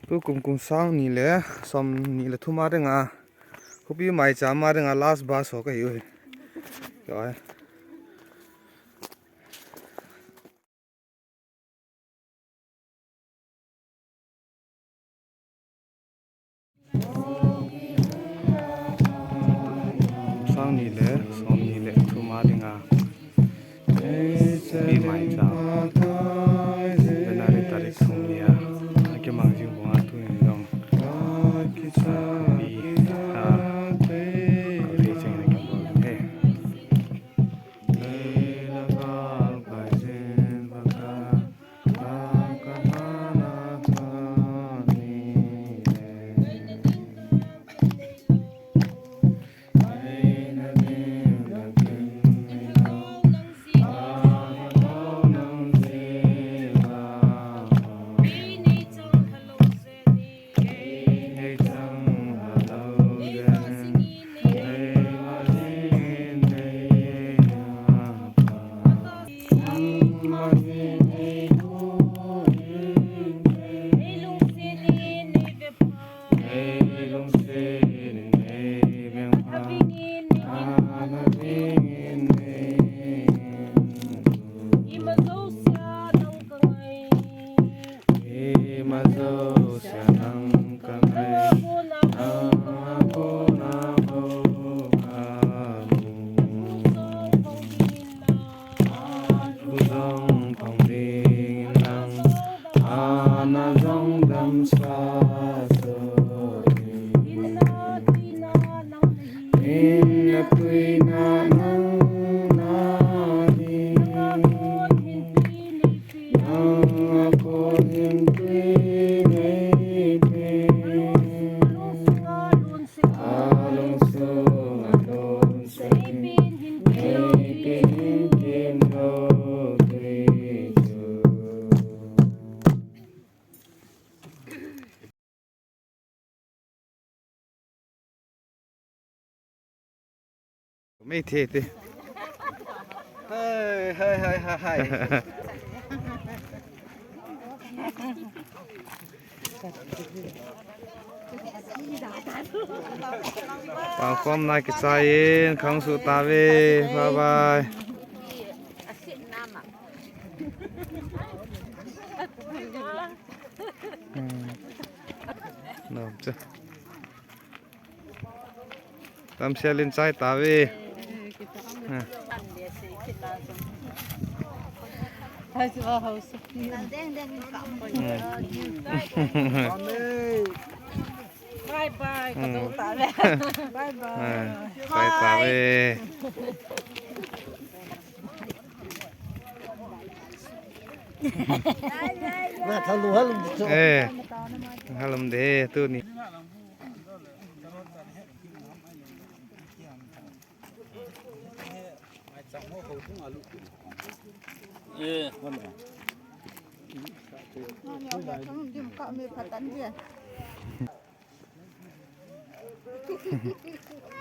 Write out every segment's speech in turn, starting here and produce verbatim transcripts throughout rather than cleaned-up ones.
Tukum kum sang ni le som ni le thum a dinga, khopi maicham a dinga last bus ho kahiu hi. Ka ai. Sang ni le som ni le thum a dinga, khopi maicham, January tarik thum ni a, akimang jing banga tunin jong, khopi, a, khopi cheng na kimu he. Ima jouse nang kangai, nang a kona bou kamu. Thu jong phong ding nang, ana jong damsa soh ding. Inna tuina nang na ding. Nang a kon hin tui nei pen. A lungsung a lonsah in, nei pen hin kin lou tui chu. Mei the te. Hai, hai, hai, hai, hai. Pangkhom na kichai in, khang su ta ve. Bye bye. Hmm. Nom chu. Damsel in chai ta ve. Ha. Bye bye, ka dong ta ve. Bye bye. Ha. Chai ta ve. Na thalu halum chu. Eh. Halum de tuni.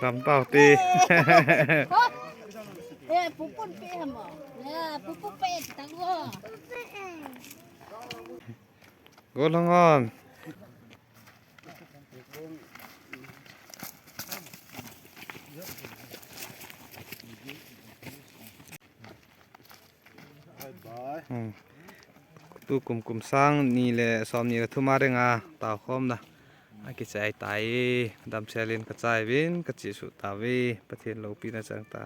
Lam tau ti. Eh, pupun pe hamo. Ya, pupu pe tang ho. Go long on. Hmm. Tukum kum sang ni le som ni le thum a dinga tao khom na. Akichai tai, damsel in kachai vin, kachi su ta ve, Pathen loupina chang ta.